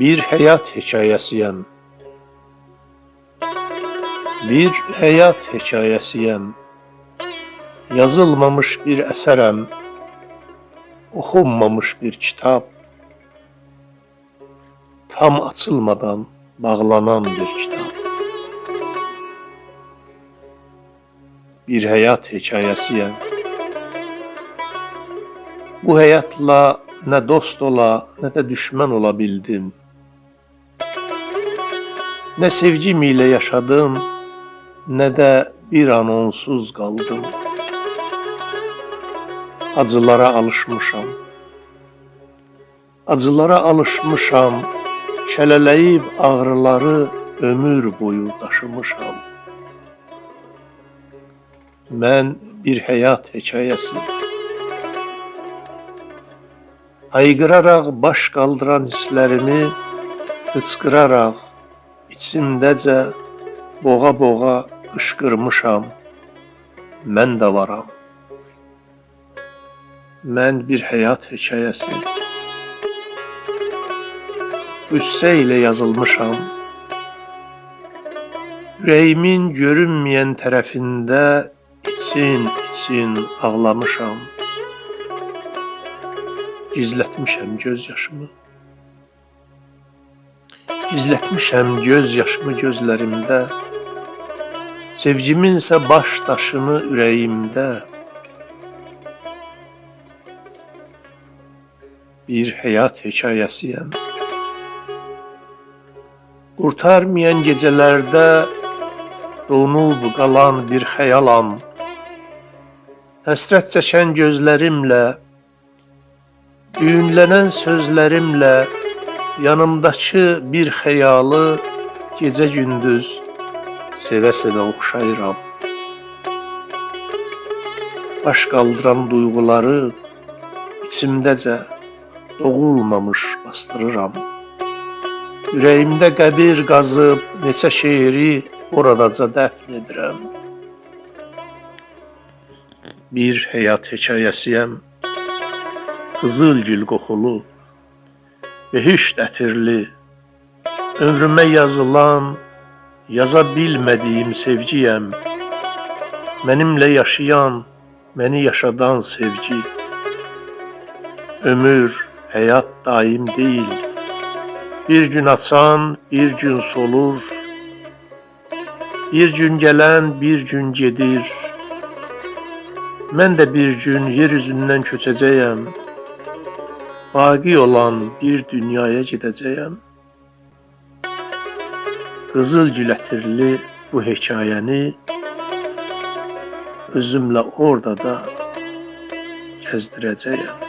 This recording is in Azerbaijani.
Bir həyat hekayəsiyəm. Bir həyat hekayəsiyəm. Yazılmamış bir əsərəm. Oxunmamış bir kitab. Tam açılmadan bağlanan bir kitab. Bir həyat hekayəsiyəm. Bu həyatla nə dost ola, nə də düşmən ola bildim. Nə sevgim ilə yaşadım, nə də bir an onsuz qaldım. Acılara alışmışam. Acılara alışmışam, şəllələyib ağrıları ömür boyu daşımışam. Mən bir həyat hekayəsi. Hayqıraraq baş qaldıran hisslərimi hıçqıraraq, içimdəcə boğa-boğa qışqırmışam. Mən də varam. Mən bir həyat hekayəsi. Qüssə ilə yazılmışam. Ürəyimin görünməyən tərəfində için-için ağlamışam. Gizlətmişəm göz yaşımı. Gizlətmişəm göz yaşımı gözlərimdə. Sevgiminsə baş daşını ürəyimdə. Bir həyat hekayəsiyəm. Qurtarmayan gecələrdə donub qalan bir xəyalam. Həsrət çəkən gözlərimlə, düyünlənən sözlərimlə yanımdakı bir xəyalı gecə-gündüz sevə-sevə oxşayıram. Baş qaldıran duyğuları içimdəcə doğulmamış bastırıram. Ürəyimdə qəbir qazıb neçə şeiri oradaca dəfn edirəm. Bir həyat hekayəsiyəm. Qızıl gül qoxulu, behişt ətirli, ömrümə yazılan, yaza bilmədiyim sevgiyəm. Mənimlə yaşayan, məni yaşadan sevgi. Ömür, həyat daim deyil. Bir gün açan, bir gün solur. Bir gün gələn, bir gün gedir. Mən də bir gün yer üzündən köçəcəyəm. Baqi olan bir dünyaya gedəcəyəm. Qızıl gül ətirli bu hekayəni özümlə orada da gəzdirəcəyəm.